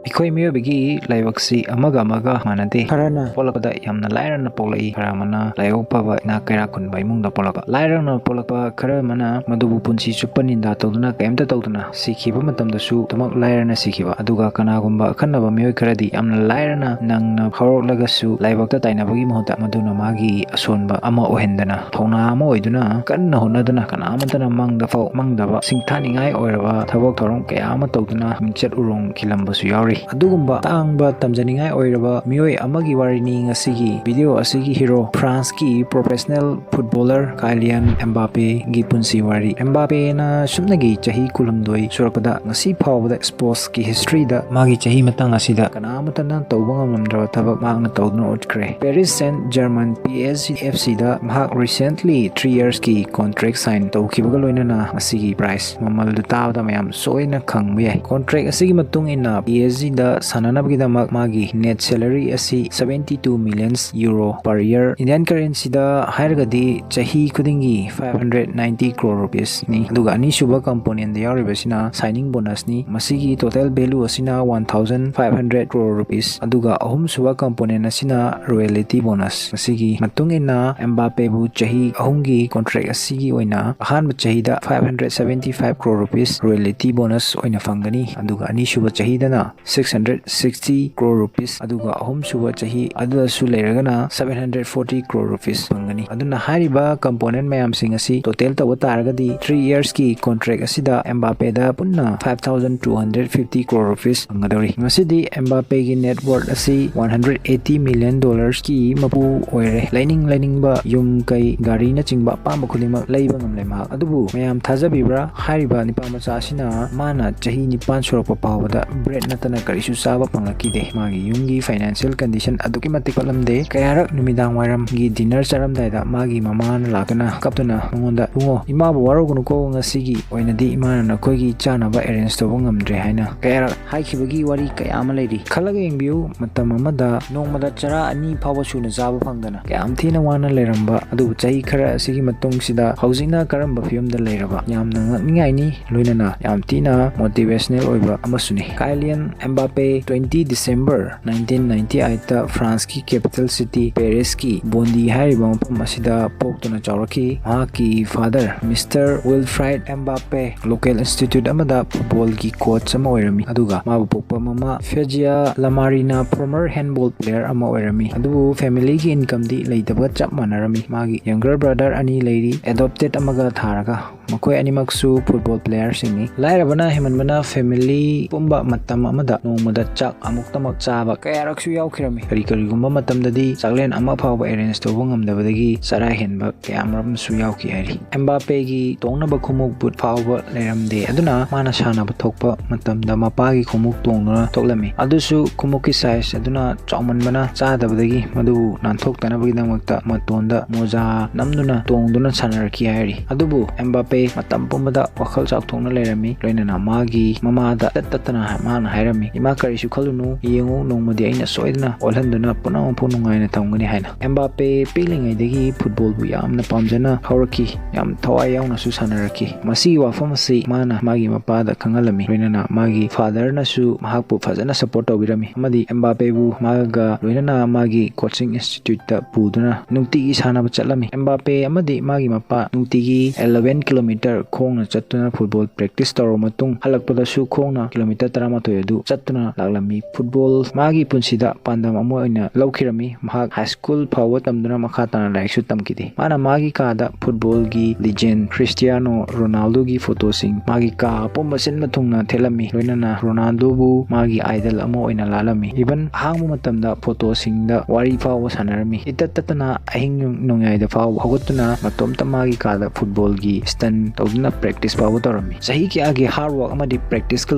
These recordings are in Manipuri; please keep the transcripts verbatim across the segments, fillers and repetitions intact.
ꯑꯩꯈꯣꯏ ꯃꯤꯑꯣꯏꯕꯒꯤ ꯂꯥꯏꯕꯛꯁꯤ ꯑꯃꯒ ꯑꯃꯒ ꯃꯥꯟꯅꯗꯦ꯫ ꯈꯔꯅ ꯄꯣꯛꯂꯛꯄꯗ ꯌꯥꯝꯅ ꯂꯥꯏꯔꯅ ꯄꯣꯛꯂꯛꯏ, ꯈꯔ ꯑꯃꯅ ꯂꯥꯏꯕꯛ ꯐꯕ ꯏꯅꯥꯛ ꯀꯩꯔꯥꯛ ꯈꯨꯟꯕ ꯏꯃꯨꯡꯗ ꯄꯣꯛꯂꯛꯄ꯫ ꯂꯥꯏꯔꯅ ꯄꯣꯛꯂꯛꯄ ꯈꯔ ꯑꯃꯅ ꯃꯗꯨꯕꯨ ꯄꯨꯟꯁꯤ ꯆꯨꯞꯄ ꯅꯤꯟꯗꯥ ꯇꯧꯗꯨꯅ ꯀꯔꯤꯝꯇ ꯇꯧꯗꯅ ꯁꯤꯈꯤꯕ ꯃꯇꯝꯗꯁꯨ ꯑꯗꯨꯃꯛ ꯂꯥꯏꯔꯅ ꯁꯤꯈꯤꯕ꯫ ꯑꯗꯨꯒ ꯀꯅꯥꯒꯨꯝꯕ ꯑꯈꯟꯅꯕ ꯃꯤꯑꯣꯏ ꯈꯔꯗꯤ ꯌꯥꯝꯅ ꯂꯥꯏꯔꯅ ꯅꯪꯅ ꯍꯧꯔꯛꯂꯒꯁꯨ ꯂꯥꯏꯕꯛꯇ ꯇꯥꯏꯅꯕꯒꯤ ꯃꯍꯨꯠꯇ ꯃꯗꯨꯅ ꯃꯥꯒꯤ ꯑꯁꯣꯟꯕ ꯑꯃ ꯑꯣꯏꯍꯟꯗꯅ ꯊꯧꯅꯥ ꯑꯃ ꯑꯣꯏꯗꯨꯅ ꯀꯟꯅ ꯍꯣꯠꯅꯗꯨꯅ ꯀꯅꯥꯃꯠꯇꯅ ꯃꯪꯗ ꯐꯥꯎ ꯃꯪꯗꯕ ꯁꯤꯡꯊꯥꯅꯤꯡꯉꯥꯏ ꯑꯣꯏꯔꯕ ꯊꯕꯛ ꯊꯧꯔꯝ ꯀꯌꯥ ꯑꯃ ꯇꯧꯗꯨꯅ ꯃꯤꯡꯆꯠ ꯎꯔꯣꯡ ꯈꯤꯜꯂꯝꯕꯁꯨ ꯌꯥꯎꯔꯤ꯫ ꯑꯗꯨꯒꯨꯝꯕ ꯇꯥꯡꯕ ꯇꯝꯖꯅꯤꯡꯉꯥꯏ ꯑꯣꯏꯔꯕ ꯃꯤꯑꯣꯏ ꯑꯃꯒꯤ ꯋꯥꯔꯤꯅꯤ ꯉꯁꯤꯒꯤ video ꯑꯁꯤꯒꯤ hero, France ꯀꯤ professional footballer Kylian Mbappe ꯒꯤ ꯄꯨꯟꯁꯤ ꯋꯥꯔꯤ꯫ Mbappe ꯅ ꯁꯨꯞꯅꯒꯤ ꯆꯍꯤ ꯀꯨꯟꯍꯨꯝꯗꯣꯏ ꯁꯨꯔꯛꯄꯗ ꯉꯁꯤ ꯐꯥꯎꯕꯗ sports ꯀꯤ history ꯗ ꯃꯥꯒꯤ ꯆꯍꯤ ꯃꯇꯥꯡ ꯑꯁꯤꯗ ꯀꯅꯥ ꯑꯃꯠꯇꯅ ꯇꯧꯕ ꯉꯝꯂꯝꯗ꯭ꯔꯕ ꯊꯕꯛ ꯃꯍꯥꯛꯅ ꯇꯧꯗꯨꯅ ꯎꯠꯈ꯭ꯔꯦ꯫ Paris Saint-Germain, P S G F C ꯗ ꯃꯍꯥꯛ recently three years ꯀꯤ contract sign ꯇꯧꯈꯤꯕꯒ ꯂꯣꯏꯅꯅ ꯃꯁꯤꯒꯤ price ꯃꯃꯜꯗꯨ ꯇꯥꯕꯗ ꯃꯌꯥꯝ ꯁꯣꯏꯅ ꯈꯪꯕ ꯌꯥꯏ꯫ Contract ꯑꯁꯤꯒꯤ ꯃꯇꯨꯡ ꯏꯟꯅ P S G ꯗ ꯁꯥꯟꯅꯅꯕꯒꯤꯗꯃꯛ ꯃꯥꯒꯤ net salary ꯑꯁꯤ seventy two million euro per year, Indian currency ꯗ ꯍꯥꯏꯔꯒꯗꯤ ꯆꯍꯤ ꯈꯨꯗꯤꯡꯒꯤ five hundred ninety crore rupees ꯅꯤ꯫ ꯑꯗꯨꯒ ꯑꯅꯤꯁꯨꯕ component ꯗ ꯌꯥꯎꯔꯤꯕꯁꯤꯅ signing bonus ꯅꯤ꯫ ꯃꯁꯤꯒꯤ total value ꯑꯁꯤꯅ one thousand five hundred crore rupees꯫ ꯑꯗꯨꯒ ꯑꯍꯨꯝꯁꯨꯕ component ꯑꯁꯤꯅ royalty bonus꯫ ꯃꯁꯤꯒꯤ ꯃꯇꯨꯡ ꯏꯟꯅ Mbappe ꯕꯨ ꯆꯍꯤ ꯑꯍꯨꯝꯒꯤ contract ꯑꯁꯤꯒꯤ ꯑꯣꯏꯅ ꯑꯍꯥꯟꯕ ꯆꯍꯤꯗ five hundred seventy five crore rupees royalty bonus ꯑꯣꯏꯅ ꯐꯪꯒꯅꯤ꯫ ꯑꯗꯨꯒ ꯑꯅꯤꯁꯨꯕ ꯆꯍꯤꯗꯅ six hundred sixty crore rupees, ꯑꯗꯨꯒ ꯑꯍꯨꯝꯁꯨꯕ ꯆꯍꯤ ꯑꯗꯨꯗꯁꯨ ꯂꯩꯔꯒꯅ seven hundred forty crore rupees ꯐꯪꯒꯅꯤ꯫ ꯑꯗꯨꯅ ꯍꯥꯏꯔꯤꯕ component ꯃꯌꯥꯝꯁꯤꯡ ꯑꯁꯤ total ꯇꯧꯕ ꯇꯥꯔꯒꯗꯤ three years ꯀꯤ contract ꯑꯁꯤꯗ Mbappe ꯗ ꯄꯨꯟꯅ five thousand two hundred fifty crore rupees ꯐꯪꯒꯗꯧꯔꯤ꯫ ꯉꯁꯤꯗꯤ Mbappe ꯒꯤ net worth ꯑꯁꯤ one hundred eighty million dollars ꯀꯤ ꯃꯄꯨ ꯑꯣꯏꯔꯦ꯫ ꯂꯩꯅꯤꯡ ꯂꯩꯅꯤꯡꯕ ꯌꯨꯝ, ꯀꯩ, ꯒꯥꯔꯤꯅꯆꯤꯡꯕ ꯑꯄꯥꯝꯕ ꯈꯨꯗꯤꯡꯃꯛ ꯂꯩꯕ ꯉꯝꯂꯦ ꯃꯍꯥꯛ꯫ ꯑꯗꯨꯕꯨ ꯃꯌꯥꯝ ꯊꯥꯖꯕꯤꯕ꯭ꯔꯥ? ꯍꯥꯏꯔꯤꯕ ꯅꯤꯄꯥ ꯃꯆꯥ ꯑꯁꯤꯅ ꯃꯥꯅ ꯆꯍꯤ ꯅꯤꯄꯥꯟ ꯁꯨꯔꯛꯄ ꯐꯥꯎꯕꯗ bread ꯅꯠꯇꯅ ꯀꯔꯤꯁꯨ ꯆꯥꯕ ꯐꯪꯂꯛꯈꯤꯗꯦ꯫ ꯃꯥꯒꯤ ꯌꯨꯝꯒꯤ financial condition ꯑꯗꯨꯛꯀꯤ ꯃꯇꯤꯛ ꯐꯠꯂꯝꯗꯦ꯫ ꯀꯌꯥꯔꯛ ꯅꯨꯃꯤꯗꯥꯡ ꯋꯥꯏꯔꯝꯒꯤ dinner ꯆꯥꯔꯝꯗꯥꯏꯗ ꯃꯥꯒꯤ ꯃꯃꯥꯅ ꯂꯥꯛꯇꯨꯅ ꯀꯞꯇꯨꯅ ꯃꯉꯣꯟꯗ, "ꯏꯕꯨꯡꯉꯣ, ꯏꯃꯥꯕꯨ ꯋꯥꯔꯧꯒꯅꯨꯀꯣ, ꯉꯁꯤꯒꯤ ꯑꯣꯏꯅꯗꯤ ꯏꯃꯥꯅ ꯅꯈꯣꯏꯒꯤ ꯆꯥꯅꯕ arrange ꯇꯧꯕ ꯉꯝꯗ꯭ꯔꯦ" ꯍꯥꯏꯅ ꯀꯌꯥꯔꯛ ꯍꯥꯏꯈꯤꯕꯒꯤ ꯋꯥꯔꯤ ꯀꯌꯥ ꯑꯃ ꯂꯩꯔꯤ꯫ ꯈꯜꯂꯒ ꯌꯦꯡꯕꯤꯌꯨ, ꯃꯇꯝ ꯑꯃꯗ ꯅꯣꯡꯃꯗ ꯆꯔꯥ ꯑꯅꯤ ꯐꯥꯎꯕ ꯁꯨꯅ ꯆꯥꯕ ꯐꯪꯗꯅ ꯀꯌꯥꯝ ꯊꯤꯅ ꯋꯥꯅ ꯂꯩꯔꯝꯕ, ꯑꯗꯨꯕꯨ ꯆꯍꯤ ꯈꯔ ꯑꯁꯤꯒꯤ ꯃꯇꯨꯡꯁꯤꯗ ꯍꯧꯖꯤꯛꯅ ꯀꯔꯝꯕ ꯐꯤꯕꯝꯗ ꯂꯩꯔꯕ? ꯌꯥꯝꯅ ꯉꯛꯅꯤꯡꯉꯥꯏꯅꯤ, ꯂꯣꯏꯅꯅ ꯌꯥꯝ ꯊꯤꯅ motivational ꯑꯣꯏꯕ ꯑꯃꯁꯨꯅꯤ꯫ Kylian Mbappe Mbappé twenty December nineteen ninety eight ꯐ꯭ꯔꯥꯟꯁꯀꯤ capital city Parisꯀꯤ ꯕꯣꯟꯗꯤ ꯍꯥꯏꯔꯤꯕ ꯃꯐꯝ ꯑꯁꯤꯗ ꯄꯣꯛꯇꯨꯅ ꯆꯥꯎꯔꯛꯈꯤ꯫ ꯃꯍꯥꯛꯀꯤ father Mister Wilfried Mbappe local institute ꯑꯃꯗ footballꯒꯤ coach ꯑꯃ ꯑꯣꯏꯔꯝꯃꯤ, ꯑꯗꯨꯒ ꯃꯥꯕꯨ ꯄꯣꯛꯄ ꯃꯃꯥ Fezia Lamarina former handball player ꯑꯃ ꯑꯣꯏꯔꯝꯃꯤ꯫ ꯑꯗꯨꯕꯨ familyꯒꯤ incomeꯗꯤ ꯂꯩꯇꯕꯒ ꯆꯞ ꯃꯥꯟꯅꯔꯝꯃꯤ꯫ ꯃꯥꯒꯤ younger brother ꯑꯅꯤ ꯂꯩꯔꯤ, adopted ꯑꯃꯒ ꯊꯥꯔꯒ꯫ ꯃꯈꯣꯏ ꯑꯅꯤꯃꯛꯁꯨ football playerꯁꯤꯡꯅꯤ꯫ ꯂꯥꯏꯔꯕꯅ ꯍꯦꯟꯃꯟꯕꯅ family ꯄꯨꯝꯕ ꯃꯇꯝ ꯑꯃꯗ ꯅꯣꯡꯃꯗ ꯆꯥꯛ ꯑꯃꯨꯛꯇꯃꯛ ꯆꯥꯕ ꯀꯌꯥꯔꯛꯁꯨ ꯌꯥꯎꯈꯤꯔꯝꯃꯤ꯫ ꯀꯔꯤ ꯀꯔꯤꯒꯨꯝꯕ ꯃꯇꯝꯗꯗꯤ ꯆꯥꯛꯂꯦꯟ ꯑꯃ ꯐꯥꯎꯕ arrange ꯇꯧꯕ ꯉꯝꯗꯕꯗꯒꯤ ꯆꯔꯥ ꯍꯦꯟꯕ ꯀꯌꯥꯃꯔꯨꯝꯁꯨ ꯌꯥꯎꯈꯤ ꯍꯥꯏꯔꯤ꯫ ꯑꯦꯝꯕꯥꯄꯦꯒꯤ ꯇꯣꯡꯅꯕ ꯈꯣꯡꯎꯞ boot ꯐꯥꯎꯕ ꯂꯩꯔꯝꯗꯦ, ꯑꯗꯨꯅ ꯃꯥꯅ ꯁꯥꯟꯅꯕ ꯊꯣꯛꯄ ꯃꯇꯝꯗ ꯃꯄꯥꯒꯤ ꯈꯣꯡꯎꯞ ꯇꯣꯡꯗꯨꯅ ꯊꯣꯛꯂꯝꯃꯤ꯫ ꯑꯗꯨꯁꯨ ꯈꯣꯡꯎꯞꯀꯤ size ꯑꯗꯨꯅ ꯆꯥꯎꯃꯟꯕꯅ ꯆꯥꯗꯕꯗꯒꯤ ꯃꯗꯨꯕꯨ ꯅꯥꯟꯊꯣꯛꯇꯅꯕꯒꯤꯗꯃꯛꯇ ꯃꯇꯣꯟꯗ ꯃꯣꯖꯥ ꯅꯝꯗꯨꯅ ꯇꯣꯡꯗꯨꯅ ꯁꯥꯟꯅꯔꯛꯈꯤ ꯍꯥꯏꯔꯤ꯫ ꯑꯗꯨꯕꯨ ꯑꯦꯝꯕꯥꯄꯦ ꯃꯇꯝ ꯄꯨꯝꯕꯗ ꯋꯥꯈꯜ ꯆꯥꯎꯊꯣꯛꯅ ꯂꯩꯔꯝꯃꯤ, ꯂꯣꯏꯅꯅ ꯃꯥꯒꯤ ꯃꯃꯥꯗ ꯇꯠ ꯇꯠꯇꯅ ꯃꯍꯥꯛꯅ ꯍꯥꯏꯔꯝꯃꯤ, "ꯏꯃꯥ, ꯀꯔꯤꯁꯨ ꯈꯜꯂꯨꯅꯨ, ꯌꯦꯡꯉꯨ, ꯅꯣꯡꯃꯗꯤ ꯑꯩꯅ ꯁꯣꯏꯗꯅ ꯑꯣꯜꯍꯟꯗꯨꯅ ꯄꯨꯝꯅꯃꯛꯄꯨ ꯅꯨꯡꯉꯥꯏꯅ ꯊꯝꯒꯅꯤ" ꯍꯥꯏꯅ꯫ ꯑꯦꯝꯕꯥꯄꯦ ꯄꯤꯛꯂꯤꯉꯩꯗꯒꯤ footballꯕꯨ ꯌꯥꯝꯅ ꯄꯥꯝꯖꯅ ꯍꯧꯔꯛꯈꯤ, ꯌꯥꯝ ꯊꯋꯥꯏ ꯌꯥꯎꯅꯁꯨ ꯁꯥꯟꯅꯔꯛꯈꯤ꯫ ꯃꯁꯤꯒꯤ ꯋꯥꯐꯝ ꯑꯁꯤ ꯃꯥꯅ ꯃꯥꯒꯤ ꯃꯄꯥꯗ ꯈꯪꯍꯜꯂꯝꯃꯤ, ꯂꯣꯏꯅꯅ ꯃꯥꯒꯤ fatherꯅꯁꯨ ꯃꯍꯥꯛꯄꯨ ꯐꯖꯅ support ꯇꯧꯕꯤꯔꯝꯃꯤ ꯑꯃꯗꯤ ꯑꯦꯝꯕꯥꯄꯦꯕꯨ ꯃꯥꯒ ꯂꯣꯏꯅꯅ ꯃꯥꯒꯤ coaching instituteꯇ ꯄꯨꯗꯨꯅ ꯅꯨꯡꯇꯤꯒꯤ ꯁꯥꯟꯅꯕ ꯆꯠꯂꯝꯃꯤ꯫ ꯑꯦꯝꯕꯥꯄꯦ ꯑꯃꯗꯤ ꯃꯥꯒꯤ ꯃꯄꯥ ꯅꯨꯡꯇꯤꯒꯤ eleven kilometre ꯈꯣꯡꯅ ꯆꯠꯇꯨꯅ football practice ꯇꯧꯔꯕ ꯃꯇꯨꯡ ꯍꯜꯂꯛꯄꯗꯁꯨ ꯈꯣꯡꯅ kilometre ꯇꯔꯥꯃꯥꯊꯣꯏ ꯑꯗꯨ ꯆꯠꯇꯨꯅ ꯂꯥꯛꯂꯝꯃꯤ꯫ Football ꯃꯥꯒꯤ ꯄꯨꯟꯁꯤꯗ ꯄꯥꯟꯗꯝ ꯑꯃ ꯑꯣꯏꯅ ꯂꯧꯈꯤꯔꯝꯃꯤ꯫ ꯃꯍꯥꯛ high school ꯐꯥꯎꯕ ꯇꯝꯗꯨꯅ ꯃꯈꯥ ꯇꯥꯅ ꯂꯥꯏꯔꯤꯛꯁꯨ ꯇꯝꯈꯤꯗꯦ꯫ ꯃꯥꯅ ꯃꯥꯒꯤ ꯀꯥꯗ footballꯒꯤ legend Cristiano Ronaldoꯒꯤ photoꯁꯤꯡ ꯃꯥꯒꯤ ꯀꯥ ꯑꯄꯨꯝꯕ ꯁꯤꯟꯕ ꯊꯨꯡꯅ ꯊꯦꯠꯂꯝꯃꯤ, ꯂꯣꯏꯅꯅ Ronaldoꯕꯨ ꯃꯥꯒꯤ idol ꯑꯃ ꯑꯣꯏꯅ ꯂꯥꯠꯂꯝꯃꯤ꯫ Even ꯑꯍꯥꯡꯕ ꯃꯇꯝꯗ photoꯁꯤꯡꯗ ꯋꯥꯔꯤ ꯐꯥꯎꯕ ꯁꯥꯟꯅꯔꯝꯃꯤ꯫ ꯏꯇꯠ ꯇꯠꯇꯅ ꯑꯍꯤꯡ ꯅꯣꯡꯌꯥꯏꯗ ꯐꯥꯎꯕ ꯍꯧꯒꯠꯇꯨꯅ ꯃꯇꯣꯝꯇ ꯃꯥꯒꯤ ꯀꯥꯗ footballꯒꯤ stunt ꯇꯧꯗꯨꯅ practice ꯐꯥꯎꯕ ꯇꯧꯔꯝꯃꯤ꯫ ꯆꯍꯤ ꯀꯌꯥꯒꯤ hard work ꯑꯃꯗꯤ practiceꯀ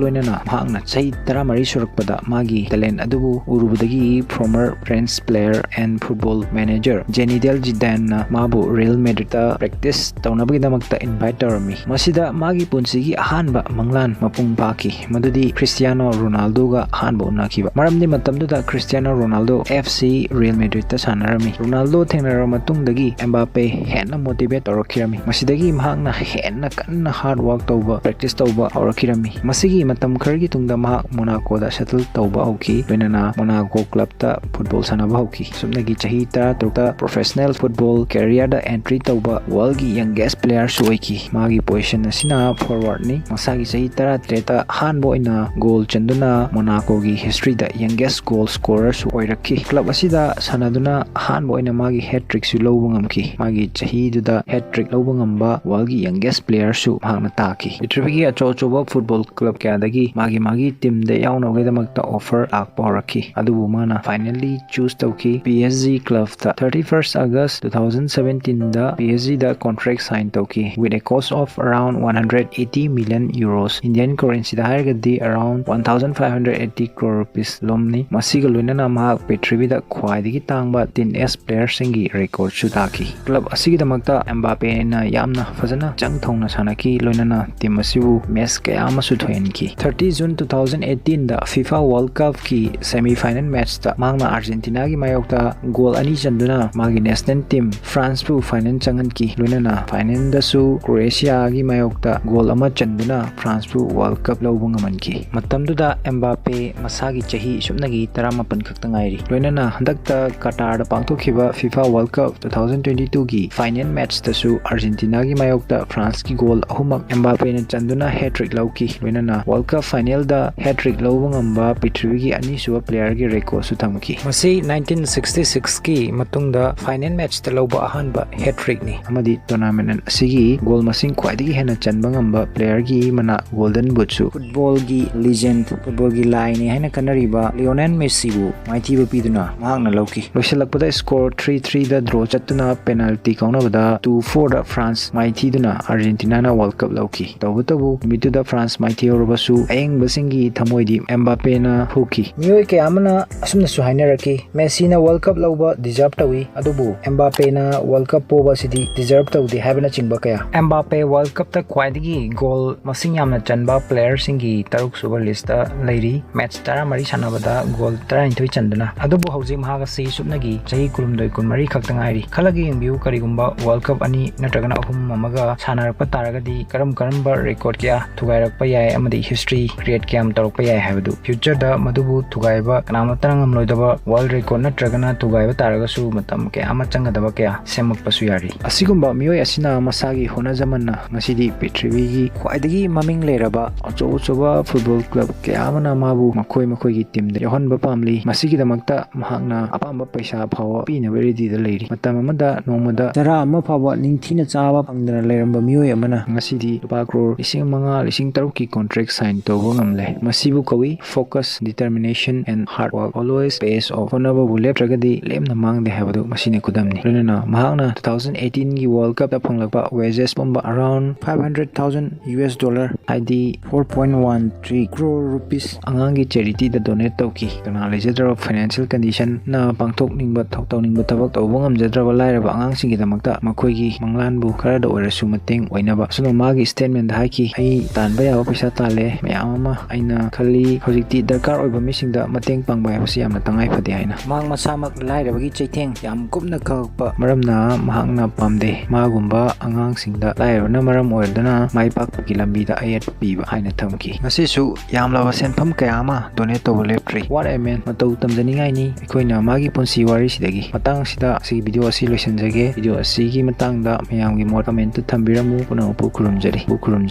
ꯂꯣꯏꯅꯅ ꯃꯍꯥꯛꯅ ꯆꯍꯤ ꯇꯔꯥꯃꯔꯤ ꯁꯨꯔꯛꯄꯗ ꯃꯥꯒꯤ talent ꯑꯗꯨꯕꯨ ꯎꯔꯨꯕꯗꯒꯤ former French player and football manager Zinedine Zidaneꯅ ꯃꯥꯕꯨ Real Madridꯇ practice ꯇꯧꯅꯕꯒꯤꯗꯃꯛꯇ invite ꯇꯧꯔꯝꯃꯤ꯫ ꯃꯁꯤꯗ ꯃꯥꯒꯤ ꯄꯨꯟꯁꯤꯒꯤ ꯑꯍꯥꯟꯕ ꯃꯪꯂꯥꯟ ꯃꯄꯨꯡ ꯐꯥꯈꯤ, ꯃꯗꯨꯗꯤ Cristiano Ronaldoꯒ ꯑꯍꯥꯟꯕ ꯎꯅꯈꯤꯕ꯫ ꯃꯔꯝꯗꯤ ꯃꯇꯝꯗꯨꯗ Cristiano Ronaldo F C Real Madridꯇ ꯁꯥꯟꯅꯔꯝꯃꯤ꯫ Ronaldo ꯊꯦꯡꯅꯔꯕ ꯃꯇꯨꯡꯗꯒꯤ ꯑꯦꯝꯕꯥꯄꯦ ꯍꯦꯟꯅ motivate ꯇꯧꯔꯛꯈꯤꯔꯝꯃꯤ꯫ ꯃꯁꯤꯗꯒꯤ ꯃꯍꯥꯛꯅ ꯍꯦꯟꯅ ꯀꯟꯅ hard work ꯇꯧꯕ, practice ꯇꯧꯕ ꯍꯧꯔꯛꯈꯤꯔꯝꯃꯤ꯫ ꯃꯁꯤꯒꯤ ꯃꯇꯝ ꯈꯔꯒꯤ ꯇꯨꯡꯗ ꯃꯍꯥꯛ ꯃꯣꯅꯥꯀꯣꯗ settle ꯇꯧꯕ ꯍꯧꯈꯤ, ꯂꯣꯏꯅꯅ ꯃꯣꯅꯥꯀꯣ club ꯇ football ꯁꯥꯟꯅꯕ ꯍꯧꯈꯤ꯫ ꯁꯨꯞꯅꯒꯤ ꯆꯍꯤ ꯇꯔꯥꯇꯔꯨꯛꯇ professional football career ꯗ entry ꯇꯧꯕ world ꯒꯤ youngest player ꯁꯨ ꯑꯣꯏꯈꯤ꯫ ꯃꯥꯒꯤ position ꯑꯁꯤꯅ forward ꯅꯤ꯫ ꯃꯁꯥꯒꯤ ꯆꯍꯤ ꯇꯔꯥꯇꯔꯦꯠꯇ ꯑꯍꯥꯟꯕ ꯑꯣꯏꯅ goal ꯆꯟꯗꯨꯅ ꯃꯣꯅꯥꯀꯣꯒꯤ history ꯗ youngest goal scorer ꯁꯨ ꯑꯣꯏꯔꯛꯈꯤ꯫ Club ꯑꯁꯤꯗ ꯁꯥꯟꯅꯗꯨꯅ ꯑꯍꯥꯟꯕ ꯑꯣꯏꯅ ꯃꯥꯒꯤ hat trick ꯁꯨ ꯂꯧꯕ ꯉꯝꯈꯤ꯫ ꯃꯥꯒꯤ ꯆꯍꯤꯗꯨꯗ hat trick ꯂꯧꯕ ꯉꯝꯕ world ꯒꯤ youngest player ꯁꯨ ꯃꯍꯥꯛꯅ ꯇꯥꯈꯤ꯫ ꯄ꯭ꯔꯤꯊꯤꯕꯤꯒꯤ ꯑꯆꯧ ꯑꯆꯧꯕ football club ꯀꯌꯥꯗꯒꯤ ꯃꯥꯒꯤ ꯃꯥꯒꯤ team ꯗ ꯌꯥꯎꯅꯕꯒꯤꯗꯃꯛꯇ offer ꯂꯥꯛꯄ ꯍꯧꯔꯛꯈꯤ꯫ ꯑꯗꯨꯕꯨ ꯃꯥꯅ finally choose ꯇꯧꯈꯤ P S G club ꯇ꯫ Thirty first August two thousand seventeen ꯗ P S G ꯗ contract sign ꯇꯧꯈꯤ, with a cost of around one hundred eighty million euros, Indian currency ꯗ ꯍꯥꯏꯔꯒꯗꯤ around one thousand five hundred eighty crore rupees ꯂꯨꯝꯃꯤ꯫ ꯃꯁꯤꯒ ꯂꯣꯏꯅꯅ ꯃꯍꯥꯛ ꯄ꯭ꯔꯤꯊꯤꯕꯤꯗ ꯈ꯭ꯋꯥꯏꯗꯒꯤ ꯇꯥꯡꯕ teenage player ꯁꯤꯡꯒꯤ record ꯁꯨ ꯇꯥꯈꯤ꯫ Club ꯑꯁꯤꯒꯤꯗꯃꯛꯇ ꯑꯦꯝꯕꯥꯄꯦꯅ ꯌꯥꯝꯅ ꯐꯖꯅ ꯆꯪ ꯊꯧꯅ ꯁꯥꯟꯅꯈꯤ, ꯂꯣꯏꯅꯅ team ꯑꯁꯤꯕꯨ match ꯀꯌꯥ ꯑꯃꯁꯨ ꯊꯣꯏꯍꯟꯈꯤ꯫ Thirty June two thousand eighteen ꯗ FIFA World Cup ꯀꯤ semi final match ꯇ ꯃꯍꯥꯛꯅ Argentina ꯒꯤ ꯃꯥꯌꯣꯛꯇ goal ꯑꯅꯤ ꯆꯟꯗꯨꯅ ꯃꯥꯒꯤ national team France ꯕꯨ final ꯆꯪꯍꯟꯈꯤ꯫ ꯂꯣꯏꯅꯅ final ꯗꯁꯨ Croatia ꯒꯤ ꯃꯥꯌꯣꯛꯇ goal ꯑꯃ ꯆꯟꯗꯨꯅ France ꯕꯨ World Cup ꯂꯧꯕ ꯉꯝꯍꯟꯈꯤ꯫ ꯃꯇꯝꯗꯨꯗ ꯑꯦꯝꯕꯥꯄꯦ ꯃꯁꯥꯒꯤ ꯆꯍꯤ ꯁꯨꯞꯅꯒꯤ ꯇꯔꯥꯃꯥꯄꯟ ꯈꯛꯇ ꯉꯥꯏꯔꯤ꯫ ꯂꯣꯏꯅꯅ ꯍꯟꯗꯛꯇ Qatar ꯗ ꯄꯥꯡꯊꯣꯛꯈꯤꯕ FIFA World Cup two thousand twenty two ꯒꯤ final match ꯇꯁꯨ Argentina ꯒꯤ ꯃꯥꯌꯣꯛꯇ France ꯀꯤ goal ꯑꯍꯨꯝꯃꯛ ꯑꯦꯝꯕꯥꯄꯦꯅ ꯆꯟꯗꯨꯅ hat trick ꯂꯧꯈꯤ꯫ ꯂꯣꯏꯅꯅ World Cup final ꯗ hat trick ꯂꯧꯕ ꯉꯝꯕ ꯄ꯭ꯔꯤꯊꯤꯕꯤꯒꯤ ꯑꯅꯤꯁꯨꯕ player ꯒꯤ record ꯁꯨ ꯊꯝꯈꯤ꯫ ꯃꯁꯤ nineteen sixty six ꯀꯤ ꯃꯇꯨꯡꯗ final match ꯇ ꯂꯧꯕ ꯑꯍꯥꯟꯕ hat trick ꯅꯤ꯫ ꯑꯃꯗꯤ tournament ꯑꯁꯤꯒꯤ goal ꯃꯁꯤꯡ ꯈ꯭ꯋꯥꯏꯗꯒꯤ ꯍꯦꯟꯅ ꯆꯟꯕ ꯉꯝꯕ player ꯒꯤ ꯃꯅꯥ Golden Boot ꯁꯨ football ꯒꯤ legend, football ꯒꯤ ꯂꯥꯏꯅꯤ ꯍꯥꯏꯅ ꯈꯟꯅꯔꯤꯕ Lionel Messi ꯕꯨ ꯃꯥꯏꯊꯤꯕ ꯄꯤꯗꯨꯅ ꯃꯍꯥꯛꯅ ꯂꯧꯈꯤ꯫ ꯂꯣꯏꯁꯤꯜꯂꯛꯄꯗ score three three ꯗ draw ꯆꯠꯇꯨꯅ penalty ꯀꯥꯎꯅꯕꯗ two four ꯗ France ꯃꯥꯏꯊꯤꯗꯨꯅ Argentina ꯅ World Cup ꯂꯧꯈꯤ꯫ ꯇꯧꯕꯇꯕꯨ ꯅꯨꯃꯤꯠꯇꯨꯗ France ꯃꯥꯏꯊꯤꯍꯧꯔꯕꯁꯨ ꯑꯌꯦꯡꯕꯁꯤꯡꯒꯤ ꯊꯃꯣꯏꯗꯤ ꯑꯦꯝꯕꯥꯄꯦꯅ ꯍꯨꯈꯤ꯫ ꯃꯤꯑꯣꯏ ꯀꯌꯥ ꯑꯃꯅ ꯑꯁꯨꯝꯅꯁꯨ ꯍꯥꯏꯅꯔꯛꯈꯤ, Messi ꯅ World Cup ꯂꯧꯕ deserve ꯇꯧꯏ, ꯑꯗꯨꯕꯨ ꯑꯦꯝꯕꯥꯄꯦꯅ World Cup ꯄꯣꯕ ꯑꯁꯤꯗꯤ deserve ꯇꯧꯗꯦ ꯍꯥꯏꯕꯅꯆꯤꯡꯕ ꯀꯌꯥ꯫ ꯑꯦꯝꯕꯥꯄꯦ World Cup ꯇ ꯈ꯭ꯋꯥꯏꯗꯒꯤ goal ꯃꯁꯤꯡ ꯌꯥꯝꯅ ꯆꯟꯕ player ꯁꯤꯡꯒꯤ ꯇꯔꯨꯛ ꯁꯨꯕ list ꯇ ꯂꯩꯔꯤ꯫ Match ꯇꯔꯥꯃꯔꯤ ꯁꯥꯟꯅꯕꯗ goal ꯇꯔꯥꯅꯤꯊꯣꯏ ꯆꯟꯗꯨꯅ꯫ ꯑꯗꯨꯕꯨ ꯍꯧꯖꯤꯛ ꯃꯍꯥꯛ ꯑꯁꯤ ꯁꯨꯞꯅꯒꯤ ꯆꯍꯤ ꯀꯨꯟꯍꯨꯝꯗꯣꯏ ꯀꯨꯟꯃꯔꯤ ꯈꯛꯇ ꯉꯥꯏꯔꯤ꯫ ꯈꯜꯂꯒ ꯌꯦꯡꯕꯤꯌꯨ, ꯀꯔꯤꯒꯨꯝꯕ World Cup ꯑꯅꯤ ꯅꯠꯇ꯭ꯔꯒꯅ ꯑꯍꯨꯝ ꯑꯃꯒ ꯁꯥꯟꯅꯔꯛꯄ ꯇꯥꯔꯒꯗꯤ ꯀꯔꯝ ꯀꯔꯝꯕ record ꯀꯌꯥ ꯊꯨꯒꯥꯏꯔꯛꯄ ꯌꯥꯏ ꯑꯃꯗꯤ history create ꯀꯌꯥꯝ ꯇꯧꯔꯛꯄ ꯌꯥꯏ ꯍꯥꯏꯕꯗꯨ, future ꯗ ꯃꯗꯨꯕꯨ ꯊꯨꯒꯥꯏꯕ ꯀꯅꯥꯃꯠꯇꯅ ꯉꯝꯂꯣꯏꯗꯕ world record ꯅꯠꯇ꯭ꯔꯒꯅ ꯊꯨꯒꯥꯏꯕ ꯇꯥꯔꯒꯁꯨ ꯃꯇꯝ ꯀꯌꯥ ꯑꯃ ꯆꯪꯒꯗꯕ ꯀꯌꯥ ꯁꯦꯝꯃꯛꯄꯁꯨ ꯌꯥꯔꯤ꯫ ꯑꯁꯤꯒꯨꯝꯕ ꯃꯤꯑꯣꯏ ꯑꯁꯤꯅ ꯃꯁꯥꯒꯤ ꯍꯣꯠꯅꯖꯃꯟꯅ ꯉꯁꯤꯗꯤ ꯄ꯭ꯔꯤꯊꯤꯕꯤꯒꯤ ꯈ꯭ꯋꯥꯏꯗꯒꯤ ꯃꯃꯤꯡ ꯂꯩꯔꯕ ꯑꯆꯧ ꯑꯆꯧꯕ football club ꯀꯌꯥ ꯑꯃꯅ ꯃꯥꯕꯨ ꯃꯈꯣꯏ ꯃꯈꯣꯏꯒꯤ team ꯗ ꯌꯥꯎꯍꯟꯕ ꯄꯥꯝꯂꯤ꯫ ꯃꯁꯤꯒꯤꯗꯃꯛꯇ ꯃꯍꯥꯛꯅ ꯑꯄꯥꯝꯕ ꯄꯩꯁꯥ ꯐꯥꯎꯕ ꯄꯤꯅꯕ ready ꯗ ꯂꯩꯔꯤ꯫ ꯃꯇꯝ ꯑꯃꯗ ꯅꯣꯡꯃꯗ ꯆꯔꯥ ꯑꯃ ꯐꯥꯎꯕ ꯅꯤꯡꯊꯤꯅ ꯆꯥꯕ ꯐꯪꯗꯅ ꯂꯩꯔꯝꯕ ꯃꯤꯑꯣꯏ ꯑꯃꯅ ꯉꯁꯤꯗꯤ ꯂꯨꯄꯥ ꯀ꯭ꯔꯣꯔ ꯂꯤꯁꯤꯡ ꯃꯉꯥ, ꯂꯤꯁꯤꯡ ꯇꯔꯨꯛꯀꯤ contract sign ꯇꯧꯕ ꯉꯝꯂꯦ꯫ ꯃꯁꯤꯕꯨ ꯀꯧꯏ focus, determination and hard work, always pays off꯫ ꯍꯣꯠꯅꯕꯕꯨ ꯂꯦꯞꯇ꯭ꯔꯒꯗꯤ ꯂꯦꯝꯅ ꯃꯥꯡꯗꯦ ꯍꯥꯏꯕꯗꯨ ꯃꯁꯤꯅ ꯈꯨꯗꯝꯅꯤ꯫ ꯂꯣꯏꯅꯅ ꯃꯍꯥꯛꯅ two thousand eighteen ꯒꯤ World Cup ꯇ ꯐꯪꯂꯛꯄ wages ꯄꯨꯝꯕ around five hundred thousand U S dollar, ꯍꯥꯏꯗꯤ four point one three crore rupees, ꯑꯉꯥꯡꯒꯤ charity ꯗ donate ꯇꯧꯈꯤ꯫ ꯀꯅꯥ ꯂꯩꯖꯗ꯭ꯔꯕ financial condition ꯅ ꯄꯥꯡꯊꯣꯛꯅꯤꯡꯕ ꯊ-, ꯇꯧꯅꯤꯡꯕ ꯊꯕꯛ ꯇꯧꯕ ꯉꯝꯖꯗ꯭ꯔꯕ ꯂꯥꯏꯔꯕ ꯑꯉꯥꯡꯁꯤꯡꯒꯤꯗꯃꯛꯇ ꯃꯈꯣꯏꯒꯤ ꯃꯪꯂꯥꯟꯕꯨ ꯈꯔꯗ ꯑꯣꯏꯔꯁꯨ ꯃꯇꯦꯡ ꯑꯣꯏꯅꯕ꯫ ꯑꯁꯨꯝꯅ ꯃꯥꯒꯤ statement ꯗ ꯍꯥꯏꯈꯤ, "ꯑꯩ ꯇꯥꯟꯕ ꯌꯥꯕ ꯄꯩꯁꯥ ꯇꯥꯜꯂꯦ ꯃꯌꯥꯝ ꯑꯃ꯫ ꯑꯩꯅ ꯈꯜꯂꯤ ꯍꯧꯖꯤꯛꯇꯤ ꯗꯔꯀꯥꯔ ꯑꯣꯏꯕ ꯃꯤꯁꯤꯡꯗ ꯃꯇꯦꯡ ꯄꯥꯡꯕ ꯍꯥꯏꯕꯁꯤ ꯌꯥꯝꯅ ꯇꯉꯥꯏ ꯐꯗꯦ" ꯍꯥꯏꯅ꯫ ꯃꯍꯥꯛ ꯃꯁꯥꯃꯛ ꯂꯥꯏꯔꯕꯒꯤ ꯆꯩꯊꯦꯡ ꯌꯥꯝ ꯀꯨꯞꯅ ꯈꯪꯉꯛꯄ ꯃꯔꯝꯅ ꯃꯍꯥꯛꯅ ꯄꯥꯝꯗꯦ꯫ ꯃꯥꯒꯨꯝꯕ ꯑꯉꯥꯡꯁꯤꯡꯗ ꯂꯥꯏꯔꯕꯅ ꯃꯔꯝ ꯑꯣꯏꯔꯗꯨꯅ ꯃꯥꯏ ꯄꯥꯛꯄꯒꯤ ꯂꯝꯕꯤꯗ ꯑꯌꯦꯠꯄ ꯄꯤꯕ ꯍꯥꯏꯅ ꯊꯝꯈꯤ꯫ ꯉꯁꯤꯁꯨ ꯌꯥꯝꯂꯕ ꯁꯦꯟꯐꯝ ꯀꯌꯥ ꯑꯃ donate ꯇꯧꯕ ꯂꯦꯞꯇ꯭ꯔꯤ꯫ What a man! ꯃꯇꯧ ꯇꯝꯖꯅꯤꯡꯉꯥꯏꯅꯤ ꯑꯩꯈꯣꯏꯅ ꯃꯥꯒꯤ ꯄꯨꯟꯁꯤ ꯋꯥꯔꯤꯁꯤꯗꯒꯤ꯫ ꯃꯇꯥꯡ ꯑꯁꯤꯗ ꯑꯁꯤꯒꯤ video ꯑꯁꯤ ꯂꯣꯏꯁꯤꯟꯖꯒꯦ꯫ Video ꯑꯁꯤꯒꯤ ꯃꯇꯥꯡꯗ ꯃꯌꯥꯝꯒꯤ ꯃꯣꯠ comment ꯇ ꯊꯝꯕꯤꯔꯝꯃꯨ꯫ ꯄꯨꯝꯅꯃꯛꯄꯨ ꯈꯨꯔꯨꯝꯖꯔꯤ꯫ ꯄꯨ ꯈꯨꯔꯨꯝꯖꯔꯤ꯫